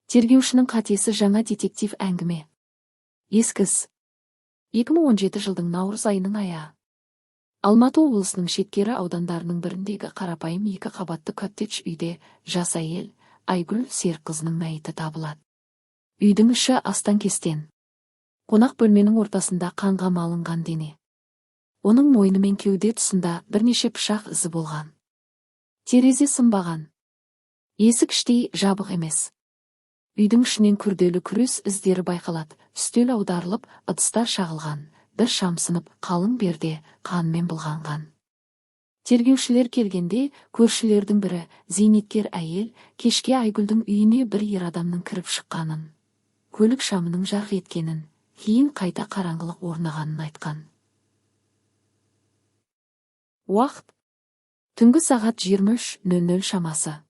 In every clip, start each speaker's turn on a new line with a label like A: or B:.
A: Тергеушінің қатесі. Жаңа детектив әңгіме. Ескі іс. 2017 жылдың наурыз айының аяғы. Алматы облысының шеткері аудандарының біріндегі қарапайым екі қабатты коттедж үйде жас әйел Айгүл Серікқызының мәйіті табылады. Үйдің іші астан-кестен. Қонақ бөлменің ортасында қанға малынған дене. Оның мойны мен кеуде тұсында бірнеше пышақ ізі болған. Терезе сынбаған. Есік іштей жабық емес. Үйдің ішінен күрделі күрес іздері байқалады. Үстел аударылып, ыдыстар шағылған, бір шам сынып, қалың перде қанмен былғанған. Тергеушілер келгенде көршілердің бірі, зейнеткер әйел, кешке Айгүлдің үйіне бір ер адамның кіріп шыққанын, көлік шамының жарқ еткенін, кейін қайта қараңғылық орнағанын айтқан. Уақыт түнгі сағат 23:00 шамасы.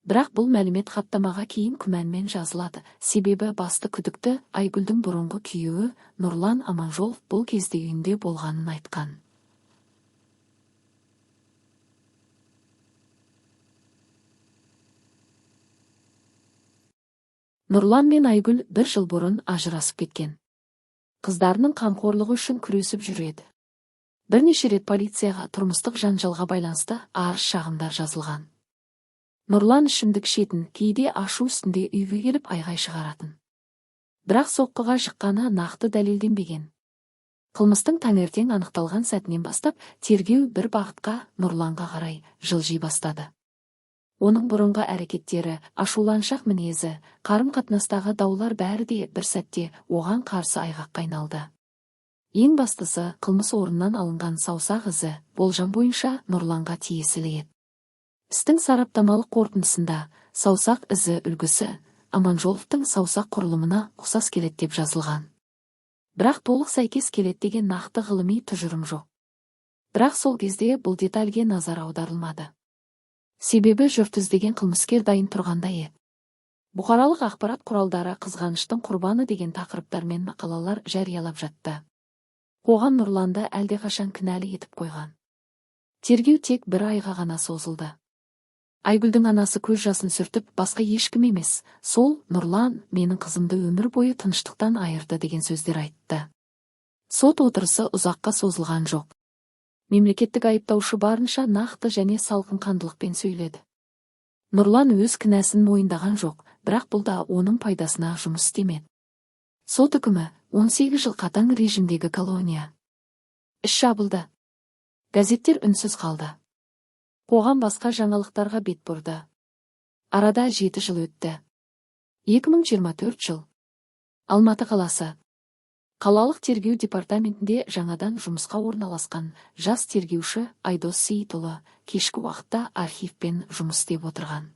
A: Бірақ бұл мәлімет хаттамаға кейін күмәнмен жазылады, себебі басты күдікті Айгүлдің бұрынғы күйеуі Нұрлан Аманжолов бұл кезде үйінде болғанын айтқан. Нұрлан мен Айгүл бір жыл бұрын ажырасып кеткен. Қыздарының қамқорлығы үшін күресіп жүреді. Бірнеше рет полицияға тұрмыстық жанжалға байланысты арыз шағымдар жазылған. Нұрлан ішімдік ішетін, кейде ашу үстінде үйге келіп айғай шығаратын. Бірақ соққыға жыққаны нақты дәлелденбеген. Қылмыстың таңертең анықталған сәтінен бастап тергеу бір бағытқа, Нұрланға қарай жылжи бастады. Оның бұрынғы әрекеттері, ашуланшақ мінезі, қарым-қатынастағы даулар бәрі де бір сәтте оған қарсы айғаққа айналды. Ең бастысы, қылмыс орнынан алынған саусақ ізі болжам бойынша Нұрланға тиесілі еді. Істің сараптамалық қорытындысында саусақ ізі үлгісі Аманжоловтың саусақ құрылымына ұқсас келеді деп жазылған. Бірақ толық сәйкес келеді деген нақты ғылыми тұжырым жоқ. Бірақ сол кезде бұл детальге назар аударылмады. Себебі жұрт іздеген қылмыскер дайын тұрғандай еді. Бұқаралық ақпарат құралдары қызғаныштың құрбаны деген тақырыптармен мақалалар жариялап жатты. Қоғам Нұрланды әлдеқашан кінәлі етіп қойған. Тергеу тек бір айға ғана созылды. Айгүлдің анасы көз жасын сүртіп, басқа ешкім емес, сол Нұрлан менің қызымды өмір бойы тыныштықтан айырды деген сөздер айтты. Сот отырысы ұзаққа созылған жоқ. Мемлекеттік айыптаушы барынша нақты және салқын қандылықпен сөйледі. Нұрлан өз кінәсін мойындаған жоқ, бірақ бұл да оның пайдасына жұмыс істемеді. Сот үкімі 18 жыл қатаң режимдегі колония. Іс жабылды. Газеттер үнсіз қалды. Қоғам басқа жаңалықтарға бет бұрды. Арада 7 жыл өтті. 2024 жыл. Алматы қаласы. Қалалық тергеу департаментінде жаңадан жұмысқа орналасқан жас тергеуші Айдос Сейітұлы кешкі уақытта архивпен жұмыс істеп отырған.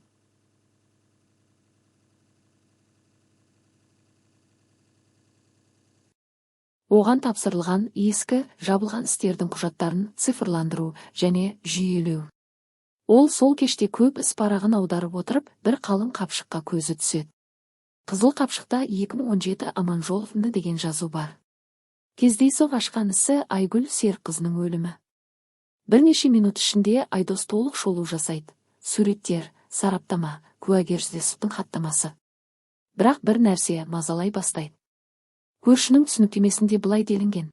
A: Оған тапсырылған ескі, жабылған істердің құжаттарын цифрландыру және жүйелеу. Ол сол кеште көп іс парағын аударып отырып, бір қалың қапшыққа көзі түседі. Қызыл қапшықта 2017 Аманжоловны деген жазу бар. Кездейсоқ ашқан ісі Айгүл Серікқызының өлімі. Бірнеше минут ішінде Айдос толық шолу жасайды. Суреттер, сараптама, куәгер іздесудің хаттамасы. Бірақ бір нәрсе мазалай бастайды. Көршінің түсініктемесінде былай делінген.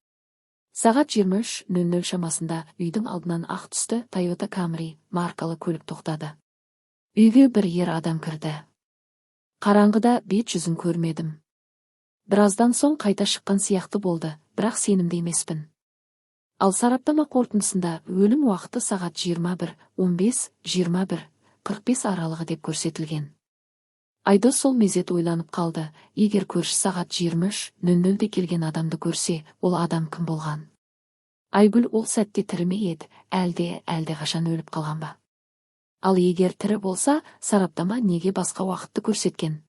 A: Сағат 23:00 шамасында үйдің алдынан ақ түсті Toyota Camry маркалы көлік тоқтады. Үйге бір ер адам кірді. Қараңғыда бет жүзін көрмедім. Біраздан соң қайта шыққан сияқты болды, бірақ сенімді емеспін. Ал сараптама қорытындысында өлім уақыты сағат 21:15, 21:45 аралығы деп көрсетілген. Айдос сол мезет ойланып қалды, егер көрші сағат 23:00-де келген адамды көрсе, ол адам кім болған? Айгүл ол сәтте тірі ме еді, әлде қашан өліп қалған ба? Ал егер тірі болса, сараптама неге басқа уақытты көрсеткен?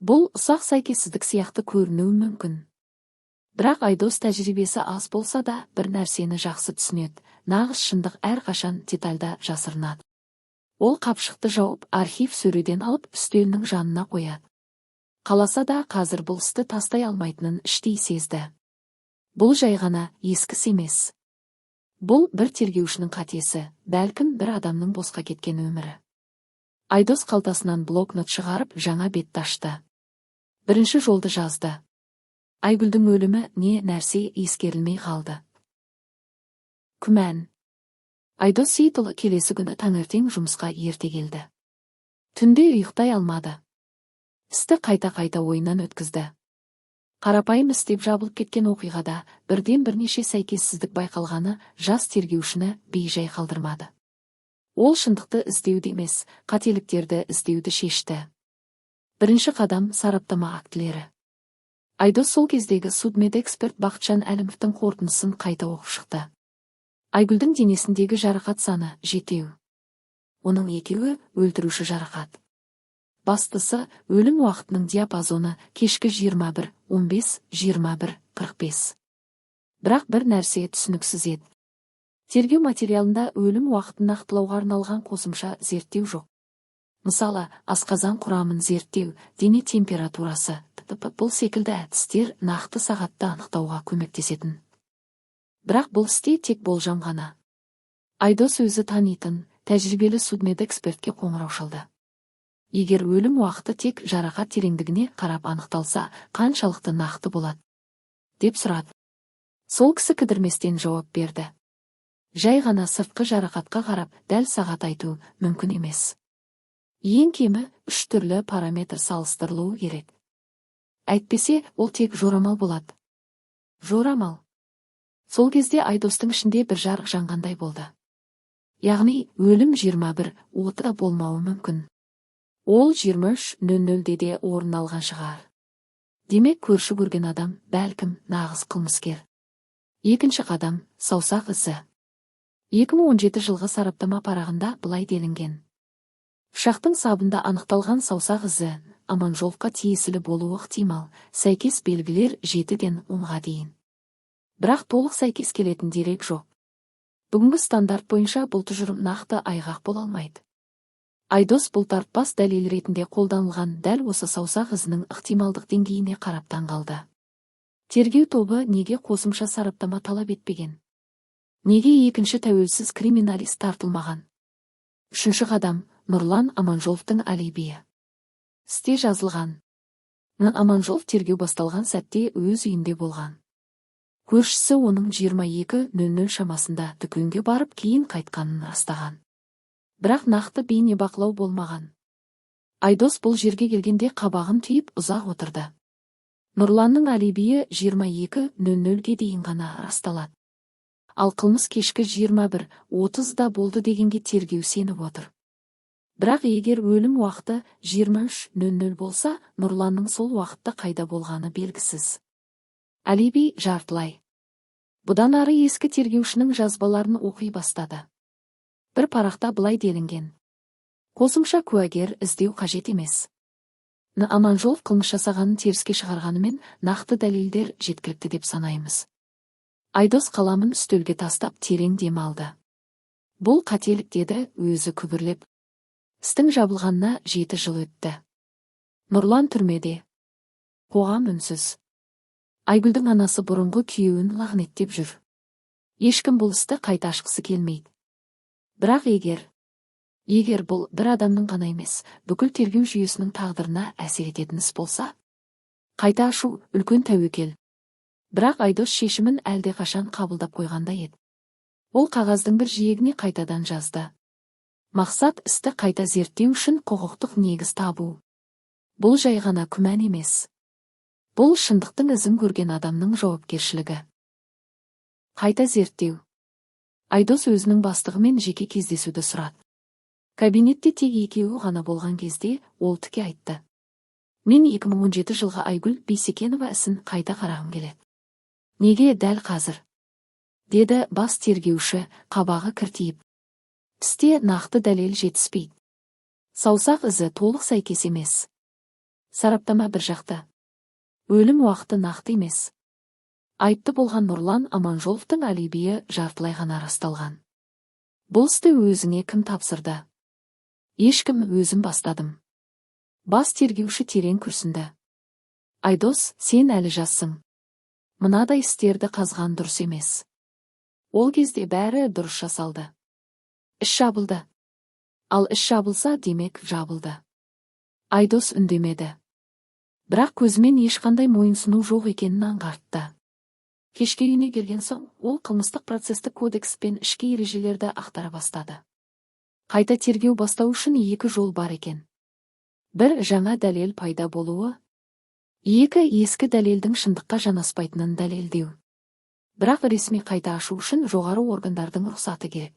A: Бұл ұсақ сәйкессіздік сияқты көрінуі мүмкін. Бірақ Айдос тәжірибесі аз болса да, бір нәрсені жақсы түсінеді, нағыз шындық әрқашан детальда жасырынады. Ол қапшықты жауып, архив сөреден алып, үстелінің жанына қояды. Қаласа да қазір бұл істі тастай алмайтынын іштей сезді. Бұл жай ғана ескі іс емес. Бұл бір тергеушінің қатесі, бәлкім бір адамның босқа кеткен өмірі. Айдос қалтасынан блокнот шығарып, жаңа бетті ашты. Бірінші жолды жазды. Айгүлдің өлімі не нәрсе ескерілмей қалды? Күмән. Айдос Сейітұлы келесі күні таңертең жұмысқа ерте келді. Түнде ұйықтай алмады. Істі қайта-қайта ойынан өткізді. Қарапайым іс деп жабылып кеткен оқиғада бірден бірнеше сәйкессіздік байқалғаны жас тергеушіні бейжай қалдырмады. Ол шындықты іздеуді емес, қателіктерді іздеуді шешті. Бірінші қадам – сараптама актілері. Айдос сол кездегі судмедэксперт Бақытжан Әлімовтің қорытындысын қайта оқып шықты. Айгүлдің денесіндегі жарақат саны 7. Оның 2-еуі өлтіруші жарақат. Бастысы, өлім уақытының диапазоны кешкі 21:15, 21:45. Бірақ бір нәрсе түсініксіз еді. Тергеу материалында өлім уақытын нақтылауға арналған қосымша зерттеу жоқ. Мысалы, асқазан құрамын зерттеу, дене температурасы, т.п. бұл секілді әдістер нақты сағатты анықтауға көмектесетін. Бірақ бұл істе тек болжам ғана. Айдос өзі танитын, тәжірибелі судмедэкспертке қоңырау шалды. Егер өлім уақыты тек жарақат тереңдігіне қарап анықталса, қаншалықты нақты болады? Деп сұрады. Сол кісі кідірместен жауап берді. Жай ғана сыртқы жарақатқа қарап дәл сағат айту мүмкін емес. Ең кемі 3 түрлі параметр салыстырылуы керек. Әйтпесе, ол тек жорамал болады. Жорамал. Сол кезде Айдостың ішінде бір жарық жанғандай болды. Яғни, өлім 21:30 болмауы мүмкін. Ол 23:00-де де орын алған шығар. Демек, көрші көрген адам, бәлкім, нағыз қылмыскер. Екінші қадам – саусақ ізі. 2017 жылғы сараптама парағында былай делінген. Пышақтың сабында анықталған саусақ ізі Аманжоловқа тиесілі болуы ықтимал, сәйкес белгілер 7-ден 10-ға дейін. Бірақ толық сәйкес келетін дерек жоқ. Бүгінгі стандарт бойынша бұл тұжырым нақты айғақ бола алмайды. Айдос бұлтартпас дәлел ретінде қолданылған дәл осы саусақ ізінің ықтималдық деңгейіне қарап таңғалды. Тергеу тобы неге қосымша сараптама талап етпеген? Неге екінші тәуелсіз криминалист тартылмаған? Үшінші қадам – Нұрлан Аманжоловтың алибиі. Істе жазылған. Аманжолов тергеу басталған сәтте өз үйінде болған. Көршісі оның 22:00 шамасында дүкенге барып кейін қайтқанын растаған. Бірақ нақты бейнебақылау болмаған. Айдос бұл жерге келгенде қабағын түйіп ұзақ отырды. Нұрланның алибиі 22:00-ге дейін ғана расталады. Ал қылмыс кешкі 21:30-да болды дегенге тергеу сеніп отыр. Бірақ егер өлім уақыты 23:00 болса, Нұрланның сол уақытта қайда болғаны белгісіз. Алиби жартылай. Бұдан ары ескі тергеушінің жазбаларын оқи бастады. Бір парақта былай делінген. Қосымша куәгер іздеу қажет емес. Аманжолов қылмыс жасағанын теріске шығарғанымен нақты дәлелдер жеткілікті деп санаймыз. Айдос қаламын үстелге тастап терең дем алды. Бұл қателік, деді өзі күбірлеп. Істің жабылғанына 7 жыл өтті. Нұрлан түрмеде. Қоғам үнсіз. Айгүлдің анасы бұрынғы күйеуін лағнеттеп жүр. Ешкім бұл істі қайта ашқысы келмейді. Бірақ егер бұл бір адамның ғана емес, бүкіл тергеу жүйесінің тағдырына әсер ететін іс болса, қайта ашу үлкен тәуекел. Бірақ Айдос шешімін әлдеқашан қабылдап қойғандай еді. Ол қағаздың бір жиегіне қайтадан жазды. Мақсат істі қайта зерттеу үшін құқықтық негіз табу. Бұл жай ғана күмән емес. Бұл шындықтың ізін көрген адамның жауапкершілігі. Қайта зерттеу. Айдос өзінің бастығымен жеке кездесуді сұрады. Кабинетте тек екеуі ғана болған кезде ол тіке айтты. Мен 2017 жылғы Айгүл Бейсекенова ісін қайта қарағым келеді. Неге дәл қазір? Деді бас тергеуші, қабағы кіртиіп. Істе нақты дәлел жетіспейді. Саусақ ізі толық сәйкес емес. Сараптама бір жақты. Өлім уақыты нақты емес. Айыпты болған Нұрлан Аманжоловтың алибиі жартылай ғана расталған. Бұл істі өзіңе кім тапсырды? Ешкім, өзім бастадым. Бас тергеуші терең күрсінді. Айдос, сен әлі жассың. Мынадай істерді қазған дұрыс емес. Ол кезде бәрі дұрыс жасалды. Іс жабылды. Ал іс жабылса, демек жабылды. Айдос үндемеді. Бірақ көзімен ешқандай мойынсыну жоқ екенін аңғартты. Кешке үйіне келген соң, ол қылмыстық процестік кодекс пен ішкі ережелерді ақтара бастады. Қайта тергеу бастау үшін екі жол бар екен. Бір, жаңа дәлел пайда болуы. Екі, ескі дәлелдің шындыққа жанаспайтынын дәлелдеу. Бірақ ресми қайта ашу үшін жоғары органдардың рұқсаты керек.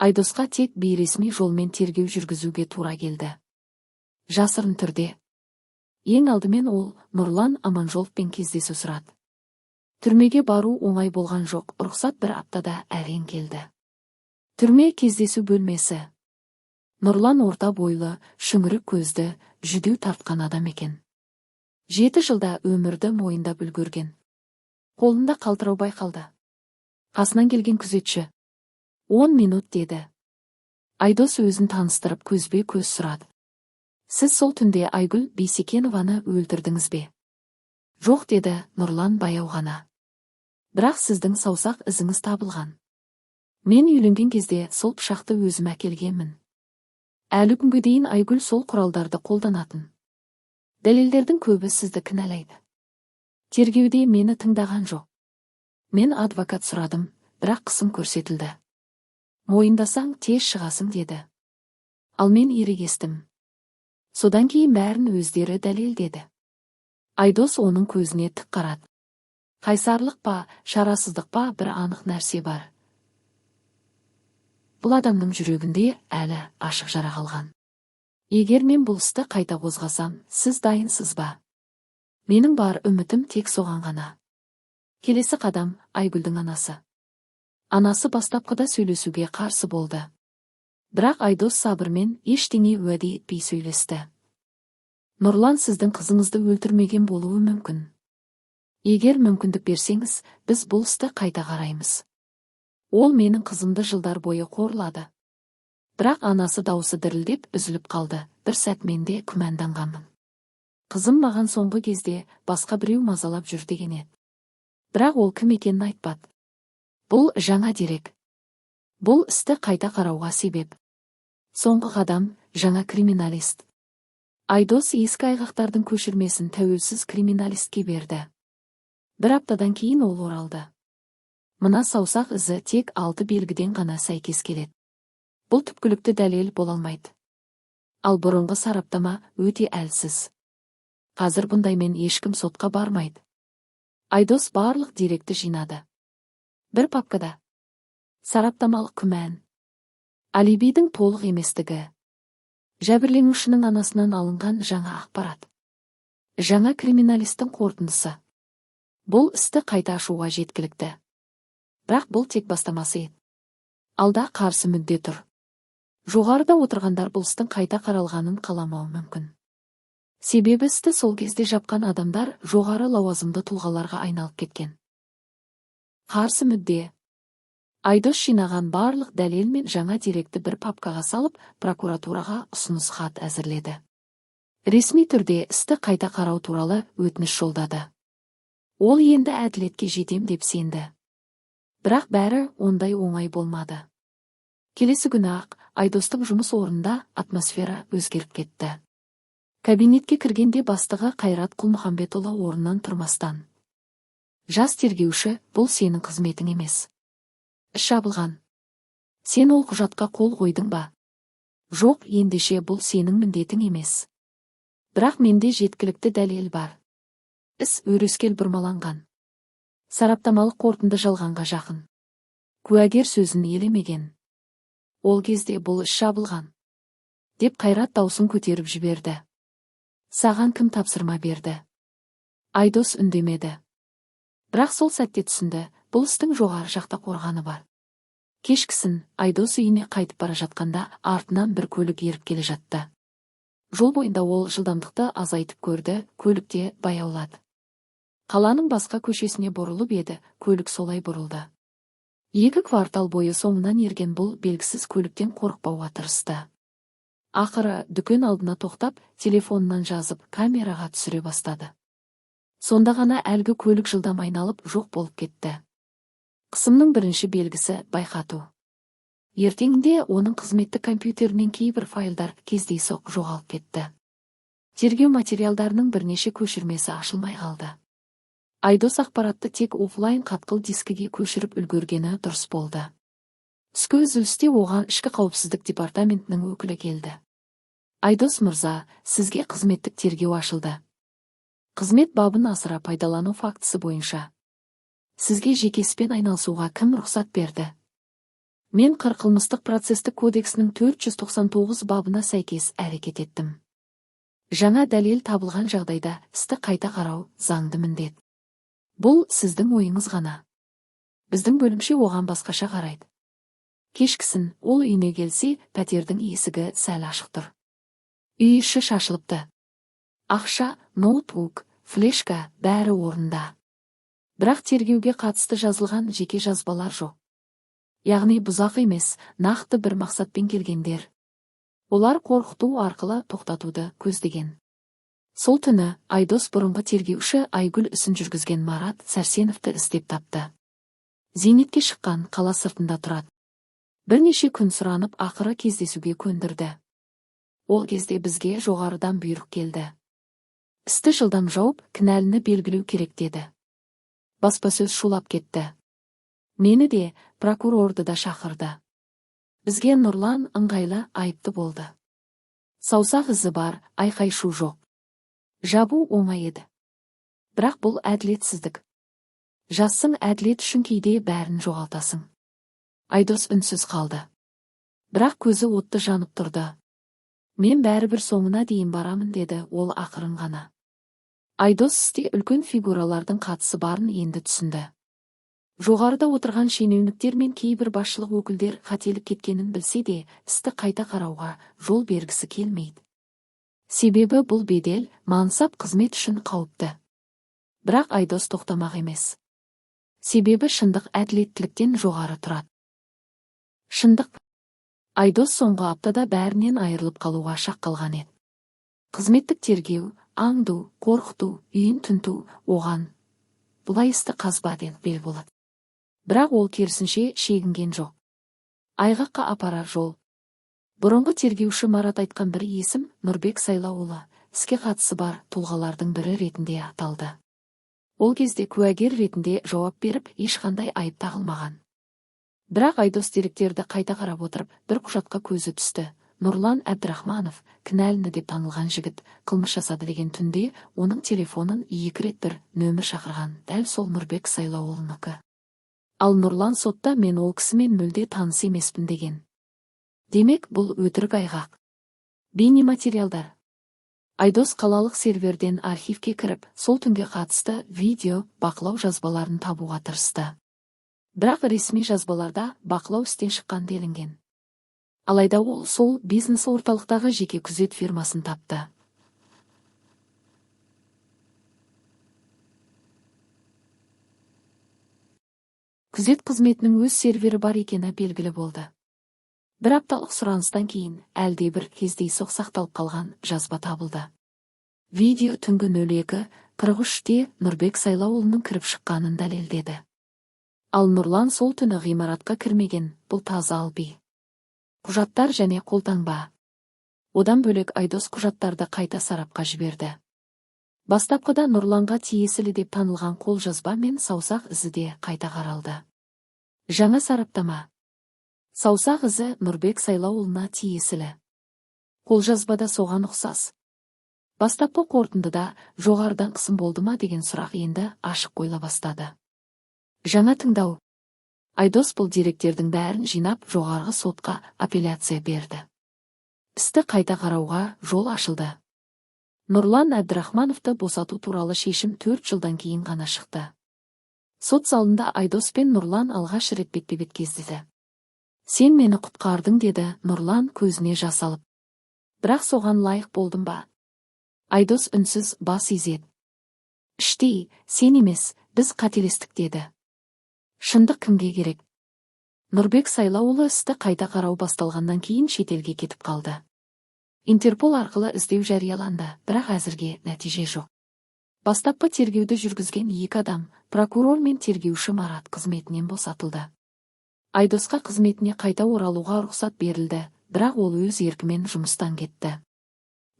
A: Айдосқа тек бейресми жолмен тергеу жүргізуге тура келді. Жасырын түрде. Ең алдымен ол Нұрлан Аманжоловпен кездесу сұрады. Түрмеге бару оңай болған жоқ, рұқсат бір аптада әрең келді. Түрме кездесу бөлмесі. Нұрлан орта бойлы, шүңірік көзді, жүдеу тартқан адам екен. 7 жылда өмірді мойындап үлгерген. Қолында қалтырау байқалды. Қасынан келген күзетші. 10 минут деді. Айдос өзін таныстырып көзбе көз сұрады. Сіз сол түнде Айгүл Бейсекенованы өлтірдіңіз бе? Жоқ, деді Нұрлан баяу ғана. Бірақ сіздің саусақ ізіңіз табылған. Мен үйленген кезде сол пышақты өзім әкелгенмін. Әлі күнге дейін Айгүл сол құралдарды қолданатын. Дәлелдердің көбі сізді кінәлайды. Тергеуде мені тыңдаған жоқ. Мен адвокат сұрадым, бірақ қысым көрсетілді. Мойындасаң, тез шығасың деді. Ал мен ерегестім. Содан кейін бәрін өздері дәлелдеді. Айдос оның көзіне тік қарады. Қайсарлық па, шарасыздық па, бір анық нәрсе бар. Бұл адамның жүрегінде әлі ашық жара қалған. Егер мен бұл істі қайта қозғасам, сіз дайынсыз ба? Менің бар үмітім тек соған ғана. Келесі қадам Айгүлдің анасы. Анасы бастапқыда сөйлесуге қарсы болды. Бірақ Айдос сабырмен ештеңе уәде етпей сөйлесті. Нұрлан сіздің қызыңызды өлтірмеген болуы мүмкін. Егер мүмкіндік берсеңіз, біз бұл істі қайта қараймыз. Ол менің қызымды жылдар бойы қорлады. Бірақ анасы даусы дірілдеп үзіліп қалды. Бір сәт мен де күмәнданғанмын. Қызым маған соңғы кезде басқа біреу мазалап жүр деген еді. Бірақ ол кім екенін айтпады. Бұл жаңа дерек. Бұл істі қайта қарауға себеп. Соңғы қадам жаңа криминалист. Айдос ескі айғақтардың көшірмесін тәуелсіз криминалистке берді. Бір аптадан кейін ол оралды. Мына саусақ ізі тек 6 белгіден ғана сәйкес келеді. Бұл түпкілікті дәлел бола алмайды. Ал бұрынғы сараптама өте әлсіз. Қазір бұндаймен ешкім сотқа бармайды. Айдос барлық деректі жинады. Бір папкада. Сараптамалық күмән. Алибидің толық еместігі. Жәбірленушінің анасынан алынған жаңа ақпарат. Жаңа криминалистің қорытындысы. Бұл істі қайта ашуға жеткілікті. Бірақ бұл тек бастамасы еді. Алда қарсы мүдде тұр. Жоғарыда отырғандар бұл істің қайта қаралғанын қаламауы мүмкін. Себебі істі сол кезде жапқан адамдар жоғары лауазымды тұлғаларға айналып кеткен. Қарсы мүдде. Айдос жинаған барлық дәлел мен жаңа деректі бір папкаға салып, прокуратураға ұсыныс хат әзірледі. Ресми түрде істі қайта қарау туралы өтініш жолдады. Ол енді әділетке жетем деп сенді. Бірақ бәрі ондай оңай болмады. Келесі күні-ақ Айдостың жұмыс орнында атмосфера өзгеріп кетті. Кабинетке кіргенде бастығы Қайрат Құлмұхамбетұлы орнынан тұрмастан. Жас тергеуші, бұл сенің қызметің емес. Іс жабылған. Сен ол құжатқа қол қойдың ба? Жоқ, ендеше бұл сенің міндетің емес. Бірақ менде жеткілікті дәлел бар. Іс өрескел бұрмаланған. Сараптамалық қорытынды жалғанға жақын. Куәгер сөзін елемеген. Ол кезде бұл іс жабылған. Деп Қайрат даусын көтеріп жіберді. Саған кім тапсырма берді? Айдос үндемеді. Бірақ сол сәтте түсінді, бұл істің жоғары жақта қорғаны бар. Кешкісін Айдос үйіне қайтып бара жатқанда артынан бір көлік еріп келе жатты. Жол бойында ол жылдамдықты азайтып көрді, көлік те баяулады. Қаланың басқа көшесіне бұрылып еді, көлік солай бұрылды. 2 квартал бойы соңынан ерген бұл белгісіз көліктен қорықпауға тырысты. Ақыры дүкен алдына тоқтап, телефонынан жазып, камераға түсіре бастады. Сонда ғана әлгі көлік жылдам айналып жоқ болып кетті. Қысымның бірінші белгісі байқату. Ертеңінде оның қызметтік компьютерінен кейбір файлдар кездейсоқ жоғалып кетті. Тергеу материалдарының бірнеше көшірмесі ашылмай қалды. Айдос ақпаратты тек офлайн қатқыл дискіге көшіріп үлгергені дұрыс болды. Түскі үзілісте оған ішкі қауіпсіздік департаментінің өкілі келді. Айдос мырза, сізге қызметтік тергеу ашылды. Қызмет бабын асыра пайдалану фактісі бойынша. Сізге жеке іспен айналысуға кім рұқсат берді? Мен ҚР Қылмыстық процестік кодексінің 499 бабына сәйкес әрекет еттім. Жаңа дәлел табылған жағдайда істі қайта қарау заңды міндет. Бұл сіздің ойыңыз ғана. Біздің бөлімше оған басқаша қарайды. Кешкісін ол үйіне келсе, пәтердің есігі сәл ашық тұр. Үй іші шашылыпты. Ақша, ноутбук, флешка бәрі орында. Бірақ тергеуге қатысты жазылған жеке жазбалар жоқ. Яғни бұзақы емес, нақты бір мақсатпен келгендер. Олар қорқыту арқылы тоқтатуды көздеген. Сол түні Айдос бұрынғы тергеуші Айгүл ісін жүргізген Марат Сәрсеновті іздеп тапты. Зейнетке шыққан, қала сыртында тұрады. Бірнеше күн сұранып, ақыры кездесуге көндірді. Ол кезде бізге жоғарыдан бұйрық келді. Істі жылдам жауып, кінәліні белгілеу керек деді. Баспасөз шулап кетті. Мені де, прокурорды да шақырды. Бізге Нұрлан ыңғайлы айыпты болды. Саусақ ізі бар, айқай-шу жоқ. Жабу оңай еді. Бірақ бұл әділетсіздік. Жассың, әділет үшін кейде бәрін жоғалтасың. Айдос үнсіз қалды. Бірақ көзі отты жанып тұрды. Мен бәрібір соңына дейін барамын, деді ол ақырын ғана. Айдос істе үлкен фигуралардың қатысы барын енді түсінді. Жоғарыда отырған шенеуніктер мен кейбір басшылық өкілдер қателік кеткенін білсе де, істі қайта қарауға жол бергісі келмейді. Себебі бұл бедел, мансап, қызмет үшін қауіпті. Бірақ Айдос тоқтамақ емес. Себебі шындық әділеттіліктен жоғары тұрады. Шындық. Айдос соңғы аптада бәрінен айырылып қалуға шақ қалған еді. Қызметтік тергеу, аңду, қорқыту, үйін түнту оған бұлай істі қазба деп бел болады. Бірақ ол керісінше шегінген жоқ. Айғаққа апарар жол. Бұрынғы тергеуші Марат айтқан бір есім Нұрбек Сайлауұлы іске қатысы бар тұлғалардың бірі ретінде аталды. Ол кезде куәгер ретінде жауап беріп, ешқандай айып тағылмаған. Бірақ Айдос деректерді қайта қарап отырып, бір құжатқа көзі түсті. Нұрлан Әбдірахманов, кінәліні деп танылған жігіт, қылмыс жасады деген түнде оның телефонын екі рет бір нөмір шақырған, дәл сол Нұрбек Сайлауұлынікі. Ал Нұрлан сотта мен ол кісімен мүлде таныс емеспін деген. Демек, бұл өтірік айғақ. Бейнематериалдар. Айдос қалалық серверден архивке кіріп, сол түнге қатысты видео бақылау жазбаларын табуға тырысты. Бірақ ресми жазбаларда бақылау істен шыққан делінген. Алайда ол сол бизнес орталықтағы жеке күзет фирмасын тапты. Күзет қызметінің өз сервері бар екені белгілі болды. Бір апталық сұраныстан кейін әлдебір кездейсоқ сақталып қалған жазба табылды. Видео түнгі 02:43-те Нұрбек Сайлауұлының кіріп шыққанын дәлелдеді. Ал Нұрлан сол түні ғимаратқа кірмеген, бұл таза алби. Құжаттар және қолтаңба. Одан бөлек Айдос құжаттарды қайта сарапқа жіберді. Бастапқыда Нұрланға тиесілі деп танылған қолжазба мен саусақ ізі де қайта қаралды. Жаңа сараптама. Саусақ ізі Нұрбек Сайлауұлына тиесілі. Қолжазбада соған ұқсас. Бастапқы қорытындыда жоғарыдан қысым болды ма деген сұрақ енді ашық қойыла бастады. Жаңа тыңдау. Айдос бұл деректердің бәрін жинап жоғарғы сотқа апелляция берді. Істі қайта қарауға жол ашылды. Нұрлан Әбдірахмановты босату туралы шешім 4 жылдан кейін ғана шықты. Сот залында Айдос пен Нұрлан алғаш рет бетпе-бет кездесті. Сен мені құтқардың, деді Нұрлан көзіне жас алып. Бірақ соған лайық болдым ба? Айдос үнсіз бас изеді. Іштей, сен емес, біз қателестік, деді. Шындық кімге керек? Нұрбек Сайлауұлы істі қайта қарау басталғаннан кейін шетелге кетіп қалды. Интерпол арқылы іздеу жарияланды, бірақ әзірге нәтиже жоқ. Бастапқы тергеуді жүргізген екі адам, прокурор мен тергеуші Марат қызметінен босатылды. Айдосқа қызметіне қайта оралуға рұқсат берілді, бірақ ол өз еркімен жұмыстан кетті.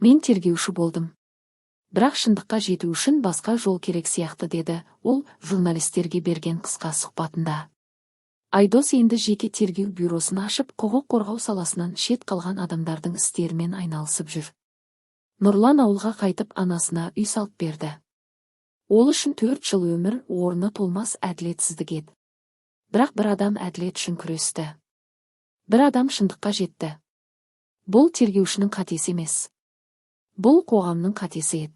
A: «Мен тергеуші болдым. Бірақ шындыққа жету үшін басқа жол керек сияқты», – деді ол журналистерге берген қысқа сұхбатында. Айдос енді жеке тергеу бюросын ашып, құқық қорғау саласынан шет қалған адамдардың істерімен айналысып жүр. Нұрлан ауылға қайтып, анасына үй салып берді. Ол үшін 4 жыл өмір орны толмас әділетсіздік еді. Бірақ бір адам әділет үшін күресті. Бір адам шындыққа жетті. Бұл тергеушінің қатесі емес. Бұл қоғамның қатесі еді.